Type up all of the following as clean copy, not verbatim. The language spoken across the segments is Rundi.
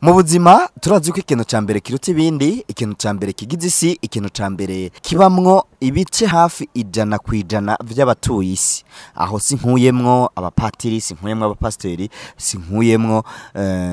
Mu buzima turazi ko ikintu ca mbere kiruta ibindi, ikintu ca mbere kigize isi, ikintu ca mbere kibamwo ibice hafi 100% vy'abatuye isi. Aho sinkuyemwo abapatiri, sinkuyemwo abapasiteri, sinkuyemwo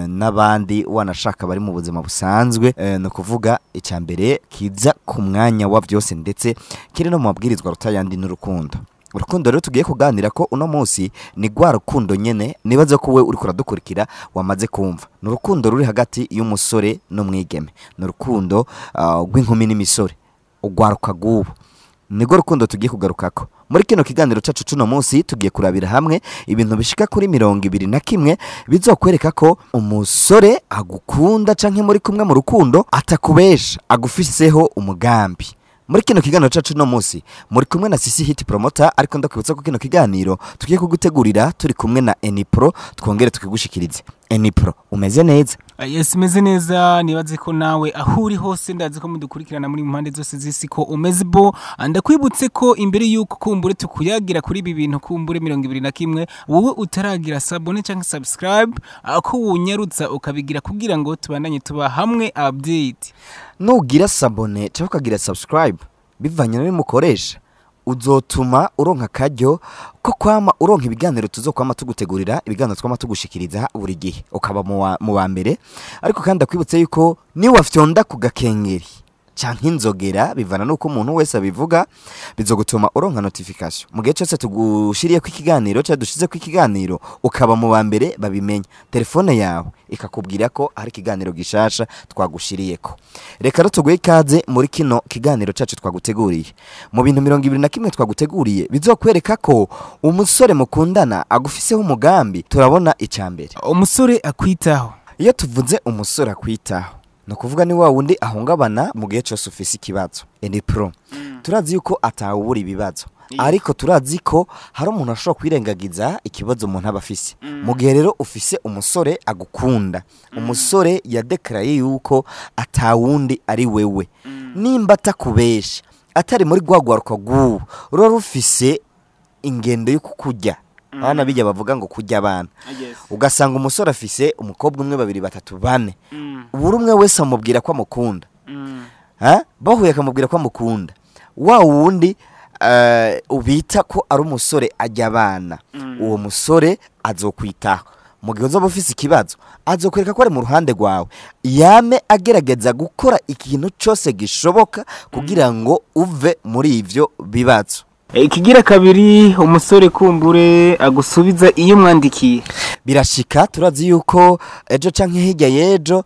n'abandi wanashaka bari mu buzima busanzwe. No kuvuga ica mbere kiza ku mwanya wa vyose ndetse kiri no mu mabwirizwa rutayandi n'urukundo. Urukundo rero tugiye kuganira ko uno munsi ni rwa rukundo nyene nibaze ko we uriko uradukurikira wamaze kumva. Ni urukundo ruri hagati y'umusore n'umwigeme, ni urukundo rw'inkumi n'imisore, urwaruka rw'ubu nirwo rukundo tugiye kugarukako muri kino kiganiro cacu cuno munsi. Tugiye kurabira hamwe ibintu bishika kuri 21 bizokwereka ko umusore agukunda canke muri kumwe mu rukundo atakubesha, agufiseho umugambi. Muri kino kiganiro cacu no munsi muri kumwe na Sisi Hit Promoter, ariko ndakwibutsa ko kino kiganiro tugiye kugutegurira turi kumwe na Enipro, twongere tukigushikirize. Enipro, umeze neza? Yes, meze neza. Nibaze ko nawe aho uri hose, ndazi ko mudukurikirana muri mu mpande zose z'isi, ko umeze bo. Ndakwibutse ko imbere yuko kumbure tukuyagira kuri ibi bintu kumbure 21, wowe utaragira s'abonner cyangwa subscribe, ko wunyarutsa ukabigira kugira ngo tubandanye tuba hamwe update. Nugira s'abonner cyangwa ukagira subscribe bivanye n'umukoresha, uzotuma uronka akaryo ko kwama uronka ibiganiro tuzokwama tugutegurira, ibiganiro twama tugushikiriza buri gihe, ukaba mu wa mbere. Ariko kandi akwibutse yuko niwafyonda ku gakengeri canke inzogera, bivana nuko umuntu wese abivuga, bizogutuma uronka notification mu gihe cyose tugushiriye ku ikiganiro cyangwa dushize ku ikiganiro, ukaba mu ba mbere babimenya, telefone yawe ikakubwira ko hari ikiganiro gishasha twagushiriyeko. Reka rero tuguhe ikaze muri kino kiganiro cacu twaguteguriye. Mu bintu 21 twaguteguriye bizokwereka ko umusore mukundana agufiseho umugambi, turabona ica mbere: umusore akwitaho. Iyo tuvuze umusore akwitaho, ni ukuvuga ni wa wundi ahungabana mu gihe cyose ufise ikibazo. Pro turazi yuko atawubura ibibazo, ariko turazi ko hari umuntu ashobora kwirengagiza ikibazo umuntu aba afise. Mu gihe rero ufise umusore agukunda, umusore yadekaraye yuko atawundi ari wewe, nimba atakubesha, atari muri rwa rwaruka rw'ubu ruba rufise ingendo yo kukurya abana, bijya bavuga ngo kurya abana, ugasanga umusore afise umukobwa umwe, babiri, batatu, bane, buri umwe wese amubwira ko amukunda. Ha? Bahuye akamubwira ko amukunda. Wa wundi ubita ko ari umusore ajya abana, uwo musore azokwitaho mu gihe uzoba ufise ikibazo, azokwereka ko ari mu ruhande rwawe, yame agerageza gukora ikintu cyose gishoboka kugira ngo uve muri ivyo bibazo. Ikigira kabiri, umusore kumbure agusubiza iyo mwandikiye. Birashika, turazi yuko ejo canke hirya y'ejo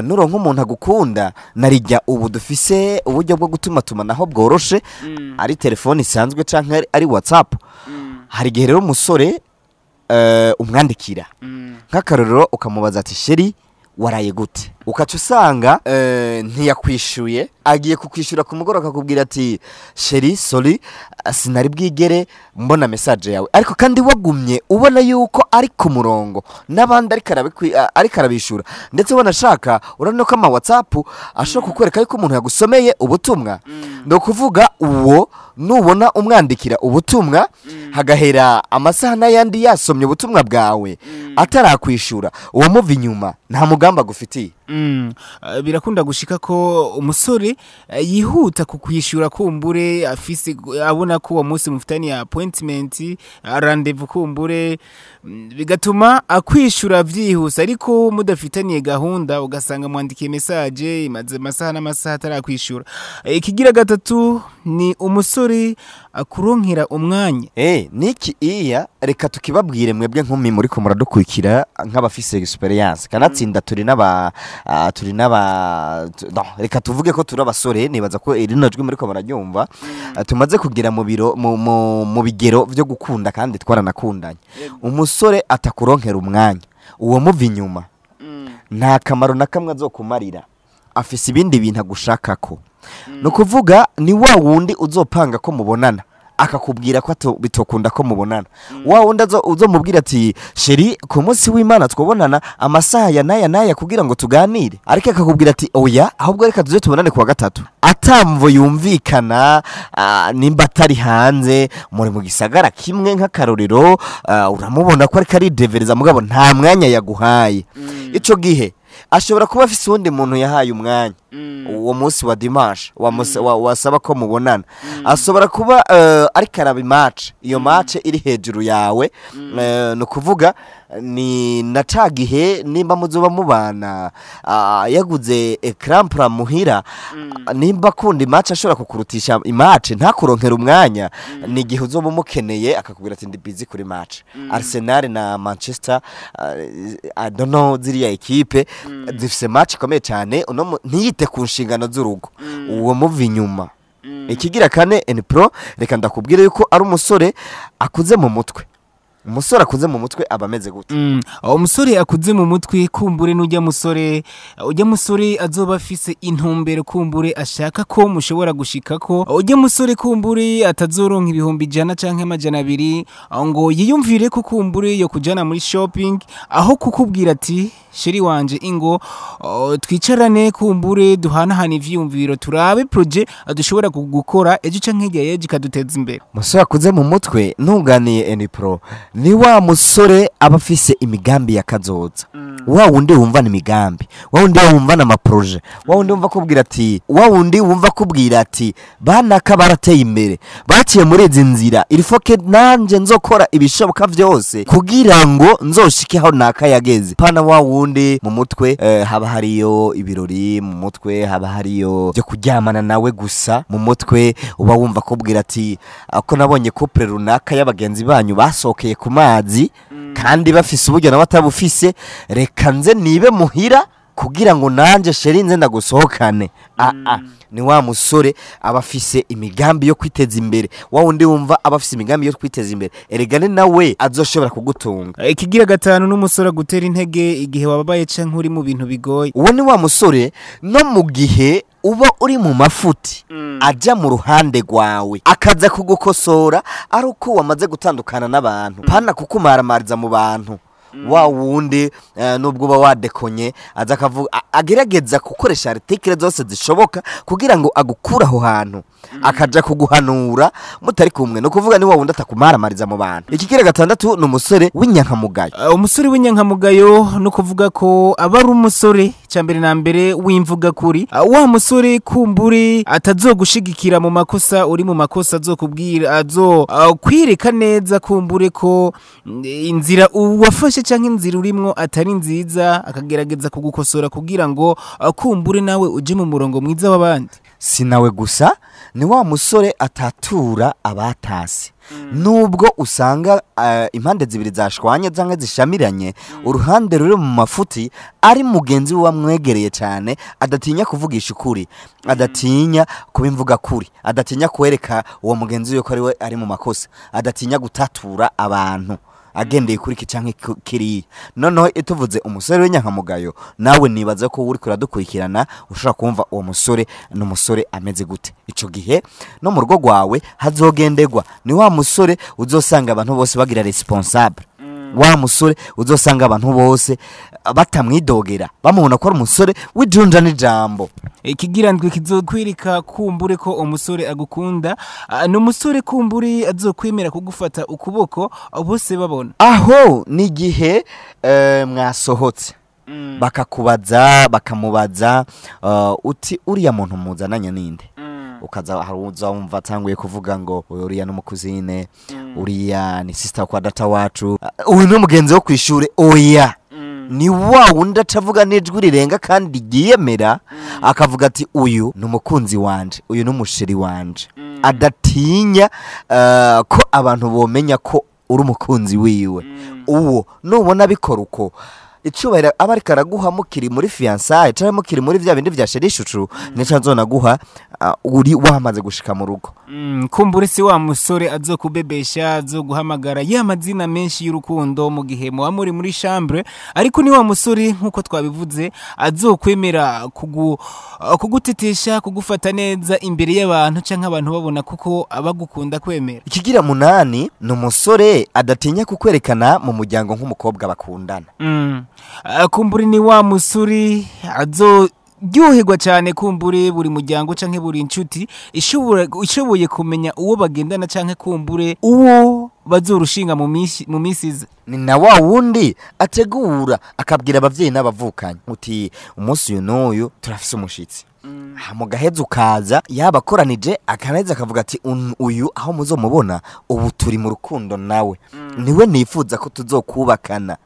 nuronka umuntu agukunda, narijya ubu dufise uburyo bwo gutuma tumanaho bworoshe, ari telefone isanzwe canke ari WhatsApp. Hari igihe rero umusore umwandikira, nk'akarorero ukamubaza ati: "Chéri, waraye gute?" Ukaca usanga ntiyakwishuye, agiye kukwishyura ku mugoroba, akakubwira ati: "Chéri, sorry, sinari bwigere mbona message yawe." Ariko kandi wagumye ubona yuko ari ku murongo n'abandi ariko arabishura, ndetse wanashaka urabona ko ama WhatsApp ashobora kukwereka yuko umuntu yagusomeye ubutumwa. Ni ukuvuga uwo nubona umwandikira ubutumwa hagahera amasaha n'ayandi yasomye ubutumwa bwawe atarakwishura, uwo muva inyuma, nta mugambi agufitiye. Birakunda gushika ko umusore yihuta kukwishura, kumbure afise abona ko uwo munsi mufitaniye appointment, rendez-vous kumbure, bigatuma akwishura vyihuse. Ariko mudafitaniye gahunda, ugasanga mwandikiye message imaze amasaha n'amasaha atarakwishura. Ikigira gatatu ni umusore akuronkera umwanya. Niki iya reka tukibabwire mwebwe nkumi muri ko muradukurikira nk'abafise experience, kanatsinda turi n'aba no, reka tuvuge ko turi abasore. Nibaza ko rino jwi muri ko muraryumva. Tumaze kugira mu biro mu bigero vyo gukunda kandi twaranakundanye. Umusore atakuronkera umwanya, uwo muva inyuma, nta kamaro na kamwe azokumarira, afise ibindi bintu agushakako. Ni ukuvuga ni wa wundi uzopanga ko mubonana akakubwira ko bitokunda ko mubonana, wa wundi uzomubwira ati: "Chéri, ku munsi w'Imana twobonana amasaha ya naya naya kugira ngo tuganire," ariko akakubwira ati: "Oya, ahubwo reka tuze tubonane kuwa gatatu," atamvo yumvikana. Nimba atari hanze, muri mu gisagara kimwe, nk'akarorero, uramubona ko ariko aridevereza, mugabo nta mwanya yaguhaye ico gihe. Ashobora kuba afise uwundi muntu yahaye umwanya uwo munsi wa dimanche wasaba ko mubonana. Ashobora kuba ariko araba match, iyo match iri hejuru yawe. Ni ukuvuga ni na ca gihe nimba muzoba mubana, yaguze écran plat muhira, nimba akunda imatch ashobora kukurutisha imatch, ntakuronkera umwanya. Ni igihe uzoba umukeneye akakubwira ati: "Ndi busy kuri match Arsenal na Manchester." I don't know, ziriya ekipe zifise match ikomeye cyane. Uno ntiyite ku nshingano z'urugo, uwo muva inyuma. Ikigira kane, N-Pro, reka ndakubwire yuko ari umusore akuze mu mutwe. Umusore akuze mu mutwe aba ameze gute? Umusore akuze mu mutwe kumbure n'ujya musore, ujya musore azoba afise intumbero kumbure ashaka ko mushobora gushikako. Ujya musore kumbure atazoronka 100,000 canke 200 ngo yiyumvire ko kumbure yo kujana muri shopping, aho kukubwira ati: "Chéri wanje, ingo twicarane, kumbure duhanahana ivyiyumviro, turabe projet dushobora gukora ejo canke hirya y'ejo ikaduteza imbere." Umusore akuze mu mutwe, ntunganiye N-Pro, ni wa musore aba afise imigambi ya kazoza, wa wundi wumvana imigambi, wa wundi wumvana amaprojet, wa wundi wumva kubwira ati, wa wundi wumva kubwira ati: "Banaka barateye imbere, baciye muri izi nzira, il faut que nanje nzokora ibishoboka vyose kugira ngo nzoshike aho naka yageze." Pana wa wundi mu mutwe haba hariyo ibirori, mu mutwe haba hariyo byo kuryamana nawe gusa. Mu mutwe uba wumva kubwira ati: "Ko nabonye couple runaka y'abagenzi banyu basohokeye ku mazi kandi bafise uburyo nawe atabufise, reka nze nibe muhira kugira ngo nanje chéri nze ndagusohokane." Ah, ni wa musore aba afise imigambi yo kwiteza imbere, wa wundi wumva aba afise imigambi yo kwiteza imbere. Erega ni nawe azoshobora kugutunga. Ikigira gatanu, n'umusore agutera intege igihe wababaye canke uri mu bintu bigoye. Uwo ni wa musore no mu gihe uba uri mu mafuti aja mu ruhande rwawe akaza kugukosora ari uko wamaze gutandukana n'abantu, pana kukumaramariza mu bantu. Wa wundi nubwo uba wadekonye aza akavuga, agerageza gukoresha article zose zishoboka kugira ngo agukure aho hantu, akaja kuguhanura mutari kumwe. No kuvuga ni wa wundi atakumaramariza mu bantu. Ikigira gatandatu ni umusore w'inyankamugayo. Umusore w'inyankamugayo no kuvuga ko aba ari umusore cya mbere na mbere w'imvuga kuri. Wa musore kumburi atazogushigikira mu makosa, uri mu makosa azokubwira, azo kwireka neza kumbure ko inzira wafashe canke inzira urimwo atari nziza, akagerageza kugukosora kugira ngo kumbure nawe uje mu murongo mwiza w'abandi. Si nawe gusa, ni wa musore atatura abatasi. Nubwo usanga impande zibiri zashwanye cyangwa zishamiranye, uruhande ruri mu mafuti ari mugenzi we wamwegereye cyane, adatinya kuvugisha ukuri, adatinya kuba imvuga kuri, adatinya kwereka uwo mugenzi we ko ari we ari mu makosa, adatinya gutatura abantu agendeye kuri iki canke kiriya. Noneho ituvuze umusore w'inyankamugayo, nawe nibaza ko uri kuradukurikirana ushobora kumva uwo musore ni umusore ameze gute. Ico gihe no mu rugo rwawe hazogenderwa. Ni wa musore uzosanga abantu bose bagira responsable, wa musore uzosanga abantu bose batamwidogera, bamubona ko ari umusore w'ijunja n'ijambo. Ikigira ndwi kizokwirika kumbure ko umusore agukunda, ni umusore kumbure azokwemera kugufata ukuboko bose babona. Aho ni igihe mwasohotse, bakakubaza, bakamubaza uti: "Uriya muntu muzananye ninde?" Ukaza hari uza wumva atanguye kuvuga ngo: "Uriya ni umukuzine, uriya ni sister kwa data wacu, uyu ni umugenzi wo kw'ishure." Oya, ni wa wundi acavuga n'ijwi rirenga kandi ryiyemera, akavuga ati: "Uyu ni umukunzi wanje, uyu ni umuchéri wanje." Adatinya ko abantu bomenya ko uri umukunzi wiwe. Uwo nubona bikora uko, icubahiro aba ariko araguha mukiri muri fiançailles canke mukiri muri vya bindi vya chéri chouchou, nico azonaguha uri wamaze gushika mu rugo. Kumbure si wa musore azokubebesha, azoguhamagara ya mazina menshi y'urukundo mu gihe muba muri muri chambre, ariko ni wa musore nk'uko twabivuze azokwemera kugutetesha, kugufata neza imbere y'abantu canke abantu babona, kuko abagukunda kwemera. Ikigira munani ni umusore adatinya kukwerekana mu muryango nk'umukobwa bakundana. Kumbure ni wa musore azo ryoherwa cyane kumbure buri muryango canke buri inshuti ishoboye kumenya uwo bagendana canke kumbure uwo bazorushinga mu misi iza. Ni na wa wundi ategura akabwira abavyeyi n'abavukanyi uti umunsi uyu n'uyu turafise umushitsi. Mu gaheza ukaza yabakoranije, akanaheza akavuga ati uyu aho muzomubona ubu turi mu rukundo nawe, niwe nifuza ko tuzokubakana.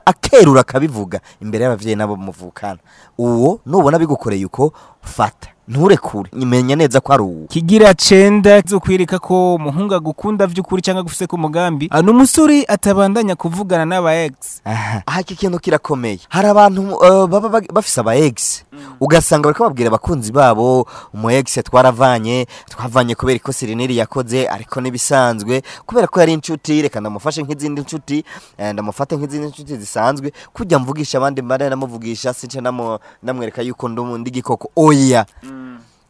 Akerura akabivuga imbere y'abavyeyi nabo muvukana. Uwo nubona bigukoreye uko, fata nturekure, menya neza ko ari uwo. Kigira cenda zo kwereka ko umuhungu agukunda vy'ukuri cyangwa agufise ku mugambi, n'umusore atabandanya kuvugana n'aba ex. Aha iki kintu kirakomeye. Hari abantu baba bafise aba ex, ugasanga bariko babwira abakunzi babo umu ex twaravanye, twavanye kubera ko Siriniri yakoze, ariko nibisanzwe kubera ko yari inshuti, reka ndamufashe nk'izindi nshuti, ndamufate nk'izindi nshuti zisanzwe, kujya mvugisha abandi mbare namuvugisha since namwereka yuko ndi gikoko. Oya,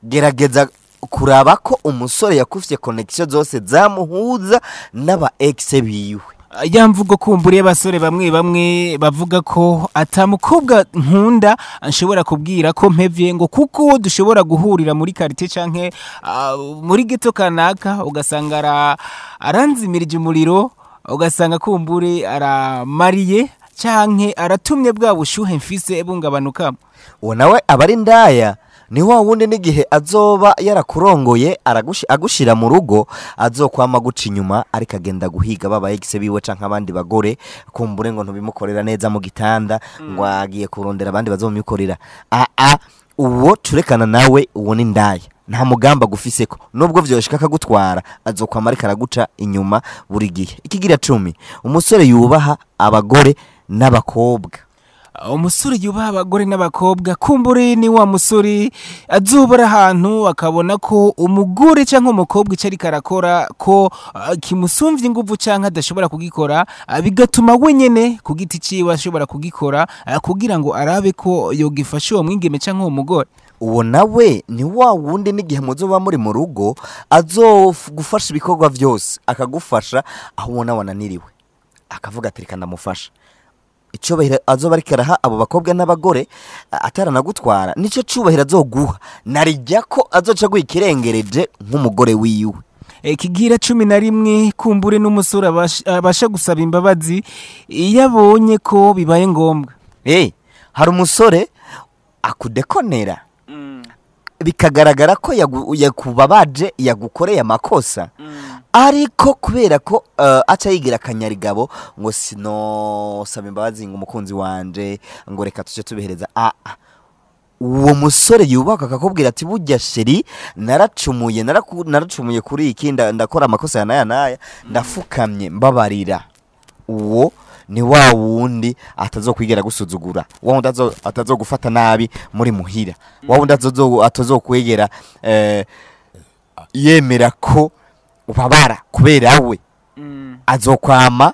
gerageza kuraba ko umusore yakufye connection zose zamuhuza n'aba ex biwe. Ya mvugo kumbure y'abasore bamwe bamwe bavuga ko atamukobwa nkunda nshobora kubwira ko mpevye, ngo kuko dushobora guhurira muri quartier canke muri ghetto kanaka, ugasanga aranzimirije umuriro, ugasanga kumbure aramariye canke aratumye bwa bushuhe mfise bungabanuka. Uwo nawe aba ari ndaya. Ni wa wundi n'igihe azoba yarakurongoye agushira mu rugo, azokwama guca inyuma ariko agenda guhiga baba ex biwe canke abandi bagore, kumbure ngo ntubimukorera neza mu gitanda, ngo agiye kurondera abandi bazomukorera. Uwo turekana nawe, uwo ni ndaya, nta mugamba gufiseko, nubwo vyoshika akagutwara azokwama ariko araguca inyuma buri gihe. Ikigira 10, umusore yubaha abagore n'abakobwa. Umusore yubaha abagore n'abakobwa kumbure ni wa musore azobora ahantu akabona ko umugore canke umukobwa ico ariko arakora ko kimusumvye inguvu canke adashobora kugikora, bigatuma wenyene ku giti ciwe ashobora kugikora, kugira ngo arabe ko yogifasha uwo mwigeme canke uwo mugore. Uwo nawe ni wa wundi n'igihe muzoba muri mu rugo azogufasha ibikorwa vyose, akagufasha aho ubona wananiriwe, akavuga ati reka ndamufasha. Icubahiro azoba ariko araha abo bakobwa n'abagore ataranagutwara, nico cubahiro azoguha, narijya ko azoca aguha ikirengereje nk'umugore wiwe. Kigira 11, kumbure n'umusore abasha gusaba imbabazi iyo abonye ko bibaye ngombwa. Hari umusore akudekonera bikagaragara ko yakubabaje, yagukoreye amakosa, ariko kubera ko aca yigira akanyarigabo ngo sinosaba imbabazi ngo umukunzi wanje ngo reka tuje tubihereza. Uwo musore yubaka akakubwira ati burya sheri naracumuye, naracumuye kuri iki, ndakora amakosa ya naya naya, ndafukamye mbabarira. Uwo ni wa wundi atazokwigera gusuzugura, wa wundi atazogufata nabi muri muhira, wa wundi atazokwegera yemera ko ubabara kubera we. Azokwama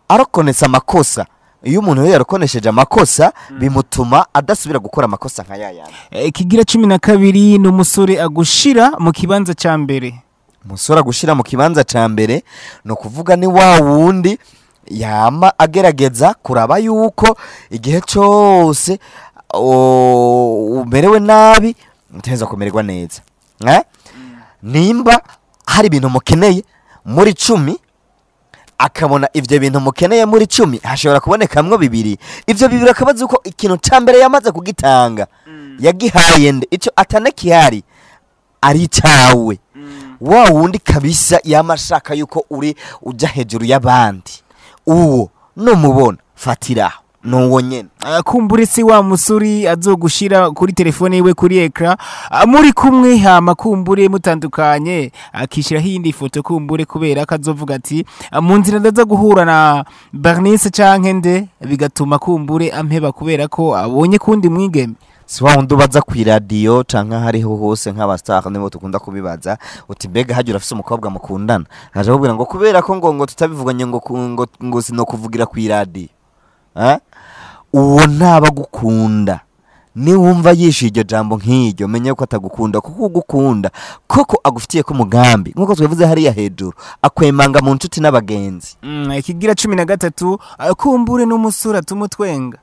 arokonesa amakosa. Iyo umuntu rero yarokonesheje amakosa, bimutuma adasubira gukora amakosa nka yayandi. Kigira 12, ni umusore agushira mu kibanza ca mbere. Umusore agushira mu kibanza ca mbere no kuvuga ni wa wundi yama agerageza kuraba yuko igihe cyose umerewe nabi uteza kumererwa neza. Nimba hari ibintu mukeneye muri 10, akabona ivyo bintu mukeneye muri 10 hashobora kubonekamwo 2, ivyo 2 akabaza uko ikintu ca mbere yamaze kugitanga yagihaye nde, ico atanakihari ari cyawe. Wa wundi kabisa yamashaka yuko uri uja hejuru y'abandi, uwo numubona fatira nuwo nyene. Kumbure si wa musuri azogushira kuri telefone yiwe kuri ekra, muri kumwe, hama kumbure mutandukanye akishiraho iyindi foto kumbure kubera akazovuga ati mu nzira ndaza guhura na Bernice canke nde, bigatuma kumbure ampeba kubera ko abonye kundi mwigeme. Si wa wundi ubaza ku iradiyo canke hariho hose nk'abastar nibo tukunda kubibaza uti mbega hajya urafise umukobwa mukundana, akaja akubwira ngo kubera ko ngo tutabivuganye ngo sinokuvugira ku iradiyo. Uwo ntaba gukunda. Niwumva yishuye iryo jambo nk'iryo, menye ko atagukunda, kuko ugukunda koko agufitiye ko umugambi, nkuko twavuze hariya hejuru, akwemanga mu nshuti n'abagenzi. Ikigira 13, kumbure n'umusore atumutwenga.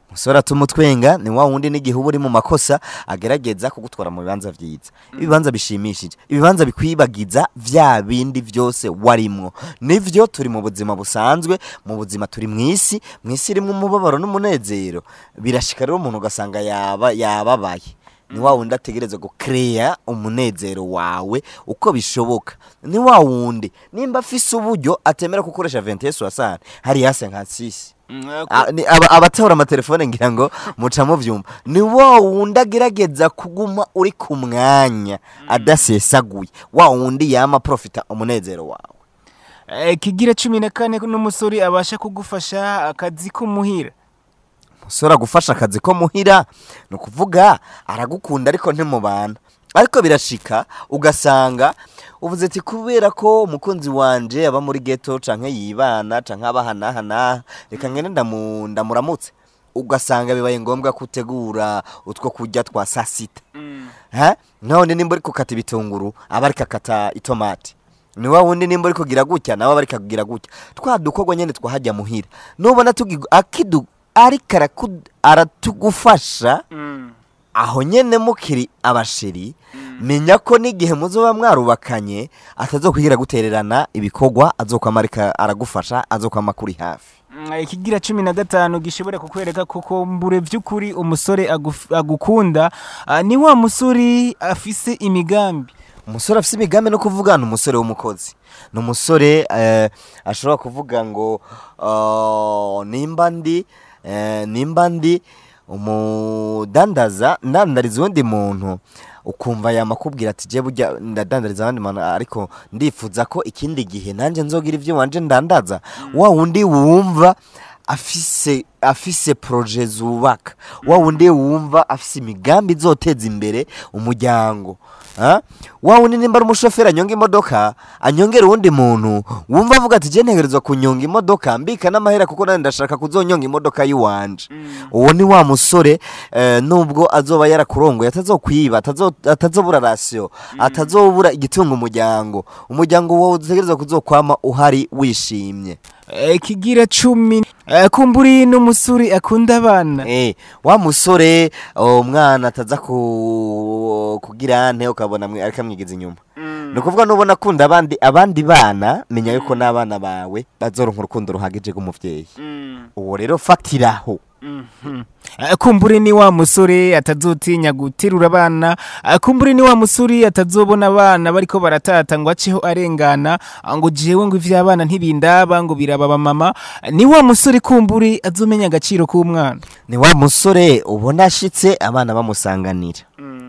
Umusore atuma utwenga ni wa wundi n'igihe uba uri mu makosa agerageza kugutwara mu bibanza vyiza, ibibanza bishimishije, ibibanza bikwibagiza vya bindi vyose warimwo. Nivyo turi mu buzima busanzwe, mu buzima turi mw'isi, mw'isi irimwo umubabaro n'umunezero. Birashika rero umuntu ugasanga yaba yababaye. Ni wa wundi ategereza gucrea umunezero wawe uko bishoboka. Ni wa wundi nimba afise uburyo atemera gukoresha 21 soixante, hari ya 56. Abatora amatelefone ngira ngo muca muvyumva. Ni wa wundi agerageza kuguma uri ku mwanya adasesaguye, wa wundi yama profita umunezero wawe. Kigira 14 n'umusore abasha kugufasha akazi ko muhira. Umusore agufasha akazi ko muhira ni ukuvuga aragukunda ariko ntimubana. Ariko birashika ugasanga uvuze ati kubera ko umukunzi wanje aba muri ghetto canke yibana canke abahanahana, reka ngende ndamuramutse. Ugasanga bibaye ngombwa kutegura utwo kurya twa saa sita. None nimba uri gukata ibitunguru aba ariko akata itomati. Ni wa wundi nimba uri kugira gutya nawe aba ariko kugira gutya. Twa dukorwa nyene twahajya muhira. Nubona akidu ariko aratugufasha aho nyene mukiri abasheri, menya ko n'igihe muzoba mwarubakanye atazokwigira gutererana ibikorwa, azokwama ariko aragufasha, azokwama kuri hafi. Ikigira 15 gishobora kukwereka koko mbure vy'ukuri umusore agukunda ni wa musore afise imigambi. Umusore afise imigambi no kuvuga ni umusore w'umukozi. Ni umusore ashobora kuvuga ngo nimba ndi umudandaza ndandariza undi muntu, ukumva yamakubwira ati je burya ndadandariza abandi bantu ariko ndifuza ko ikindi gihe nanje nzogira ivyo wanje ndandaza. Wa wundi wumva afise projet zubaka, wa wundi wumva afise imigambi izoteza imbere umuryango. Wa wundi nimba ari umushoferi anyonga imodoka anyongera uwundi muntu, wumva avuga ati je ntegerezwa kunyonga imodoka mbika n'amahera kuko nanje ndashaka kuzonyonga imodoka yiwanje. Uwo ni wa musore nubwo azoba yarakurongoye atazokwiba, atazobura ratio, atazobura igitunga umuryango. Umuryango wawe utegerezwa kuzokwama uhari wishimye. Kigira 10 kumburi n'umusore akunda abana. Wa musore umwana ataza kugira nte ukabona ariko amwigeza inyuma. Ni ukuvuga nubona akunda abandi bana, menya yuko n'abana bawe bazoronka urukundo ruhagije rw'umuvyeyi. Uwo rero fatiraho. Kumburi ni wa musore atazotinya guterura abana, kumburi ni wa musore atazobona abana bariko baratata ngo aceho arengana ngo jewe ngo ivy'abana ntibindaba ngo birababa mama. Ni wa musore kumburi azomenya agaciro k'umwana. Ni wa musore ubona ashitse abana bamusanganira.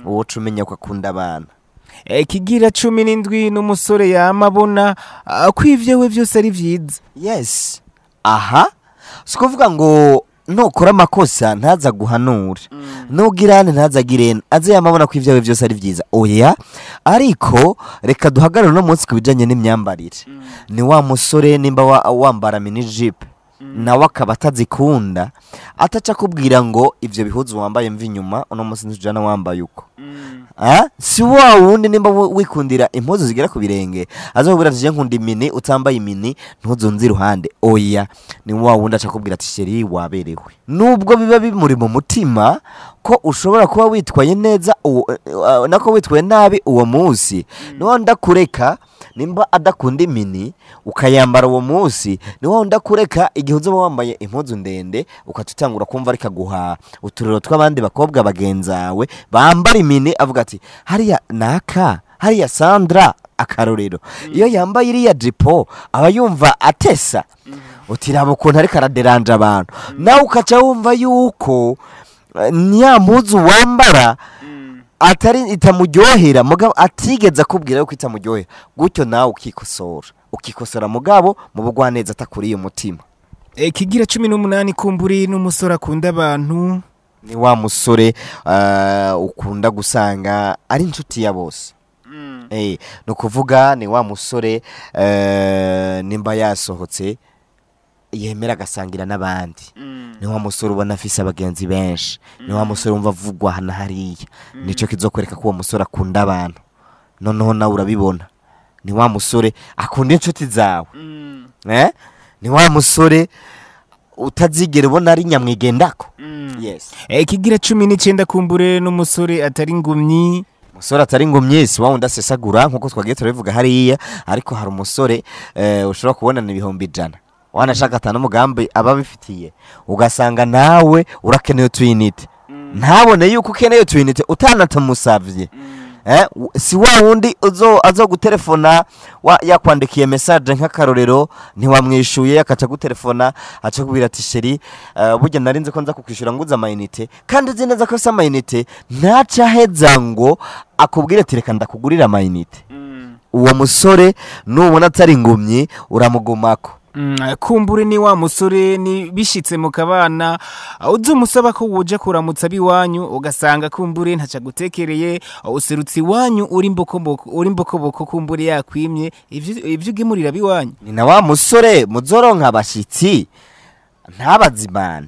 Uwo cumenya ko akunda abana. Kigira 17 n'umusore yamabona ko ivyewe vyose ari vyiza. Yes. Aha sikuvuga ngo nukora amakosa ntaza guhanura, nugirane ntaza girene, aze yamabona ko ivyawe vyose ari vyiza. Oya, ariko reka duhagarare no munsi kubijanye n'imyambarire. Ni wa musore nimba wambara mini jupe nawe akaba atazikunda, ataca kubwira ngo ivyo bihuzu wambaye mvi inyuma uno munsi ntujana wambaye uko. Si wa wundi nimba wikundira impuzu zigera ku birenge azokubwira ati je nkunda imini, utambaye imini ntuzunze iruhande. Oya, ni wa wundi aca kubwira ati sheri waberewe. Nubwo biba bimuri mu mutima ko ushobora kuba witwaye neza nako witwaye nabi uwo munsi, ni wa wundi akureka nimba adakunda imini ukayambara uwo munsi, ni wa wundi akureka igihe uzoba wambaye impuzu ndende ukatutangura kumva ariko aguha uturero tw'abandi bakobwa bagenzawe bambara imini, avuga ati hariya naka, hariya Sandra akarorero, iyo yambaye iriya jipo aba yumva atesa. Utiraba ukuntu ariko araderanja abantu. Nawe ukaca wumva yuko nya mpuzu wambara atari itamuryohera, mugabo atigeze akubwira yuko itamuryohera, gutyo nawe ukikosora mugabo mu bugwaneza atakuriye umutima. Kigira 18 kumburi n'umusore akunda abantu. Ni wa musore ukunda gusanga ari inshuti ya bose. Ni ukuvuga ni wa musore nimba yasohotse yemera agasangira n'abandi. Ni wa musore ubona afise abagenzi benshi, ni wa musore wumva avugwa hano hariya. Nico kizokwereka ko uwo musore akunda abantu. Noneho nawe urabibona, ni wa musore akunda inshuti zawe. Ni wa musore Utazigera ubona ari nyamwigendako. Yes. Kigira 19 kumbure n'umusore atari ngumyi. Umusore atari ngumyi si wa wundi asesagura nkuko twagiye turabivuga hariya, ariko hari umusore ushobora kubonana 100,000 wanashaka atanu umugambi aba abifitiye, ugasanga nawe urakeneye utuyinite, ntabone yuko ukeneye utuyinite utanatamusavye. Si wa wundi azogutelefona yakwandikiye message nk'akarorero ntiwamwishuye, akaca gutelefona aca kubwira ati chéri, burya narinze ko nza kukwishura nguza amayinite, kandi uzi neza ko afise amayinite, ntaca aheza ngo akubwire ati reka ndakugurira amayinite. Uwo musore nubona atari ngumyi uramugumako. Kumbure ni wa musore ni bishitse mu kabana uzumusaba ko woja kuramutsa biwanyu, ugasanga kumbure ntaca gutekereye, userutse iwanyu uri mbokoboko, uri mbokoboko, kumbure yakwimye ivyo ugemurira biwanyu. Ni na wa musore muzoronka abashitsi ntabazimane.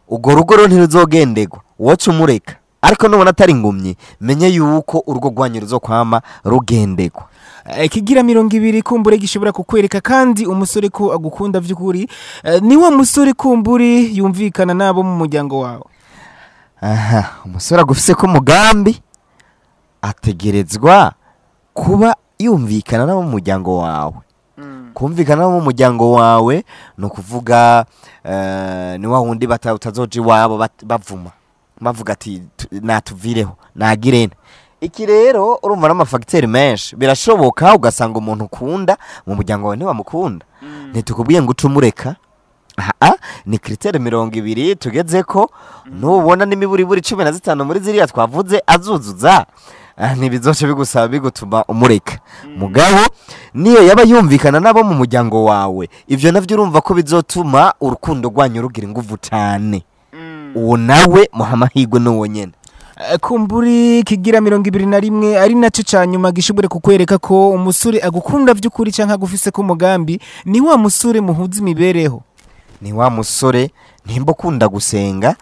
Ugo rugo rero ntiruzogendegwa, woca umureka. Ariko nubona atari ngumyi menye yuko urugo rwanyu ruzokwama rugendegwa. Kigira 20 kumbure gishobora kukwereka kandi umusore ko agukunda vy'ukuri, ni wa musore kumbure yumvikana nabo mu muryango wawe. Aha, umusore agufise ko mugambi ategerezwa kuba yumvikana nabo mu muryango wawe. Kumvikana nabo mu muryango wawe no kuvuga ni wa wundi utazoja iwabo bavuma bavuga ati natuvireho nagirene. Iki rero urumva n'amafagiteri menshi, birashoboka ugasanga umuntu ukunda mu muryango wawe ntiwamukunda. Ntitukubwiye ngo uce umureka. Aha, ni critère 20 tugezeko, nubona n'imiburiburi 15 muri ziriya twavuze azuzuza, ntibizoce bigusaba bigutuma umureka. Mugabo niyo yaba yumvikana nabo mu muryango wawe, ivyo navyo urumva ko bizotuma urukundo rwanyu rugira inguvu cane. Uwo nawe muha amahirwe n'uwo nyene. Kumburi kigira 21 ari naco ca nyuma gishobore kukwereka ko umusore agukunda vy'ukuri canke agufise ko mugambi, ni wa musore muhuza imibereho. Ni wa musore nimba ukunda gusenga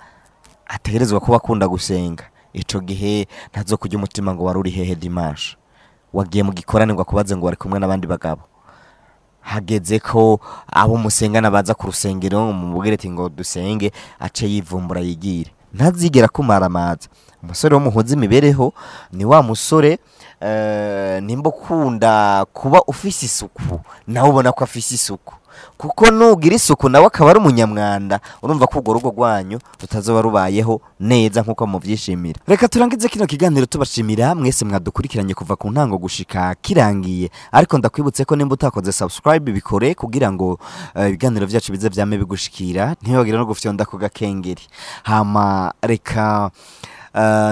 ategerezwa kuba akunda gusenga. Ico gihe ntazo kujya umutima ngo wari uri hehe dimanche, wagiye mu gikorane ngo akubaze ngo wari kumwe n'abandi bagabo. Hageze ko abo musengana baza ku rusengero mumubwire ati ngo dusenge, ace yivumbura yigire, ntazigera kumaramaza. Umusore wo muhuza imibereho ni wa musore nimba ukunda kuba ufise isuku nawe ubona ko afise isuku, kuko nugira isuku nawe akaba ari umunyamwanda, urumva ko urwo rugo rwanyu rutazoba rubayeho neza nkuko muvyishimira. Reka turangize kino kiganiro tubashimira mwese mwadukurikiranye kuva ku ntango gushika kirangiye, ariko ndakwibutse ko nimba utakoze subscribe bikore kugira ngo ibiganiro vyacu bize vyame bigushikira, ntiwibagire no gufyonda ku gakengeri. Hama reka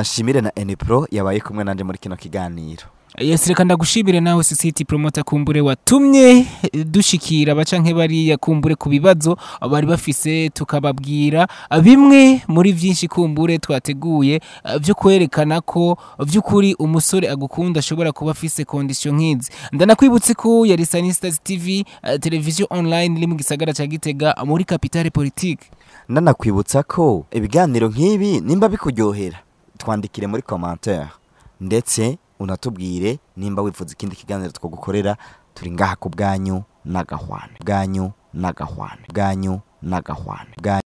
shimire na Enipro yabaye kumwe nanje muri kino kiganiro. Yes, reka ndagushimire nawe City Promoter kumbure watumye dushikira bacanke bariya kumbure ku bibazo bari bafise, tukababwira bimwe muri vyinshi kumbure twateguye byo kwerekana ko vy'ukuri umusore agukunda ashobora kuba afise condition nk'izi. Ndanakwibutse ko yari Sunny Stars TV, television online iri mu gisagara ca Gitega muri capitale politique. Ndanakwibutsa ko ibiganiro nk'ibi nimba bikuryohera twandikire muri commentaire, ndetse unatubwire nimba wifuza ikindi kiganiro twogukorera. Turi ngaha ku bwanyu n'agahwane, bwanyu n'agahwane, bwanyu n'agahwane, bwanyu.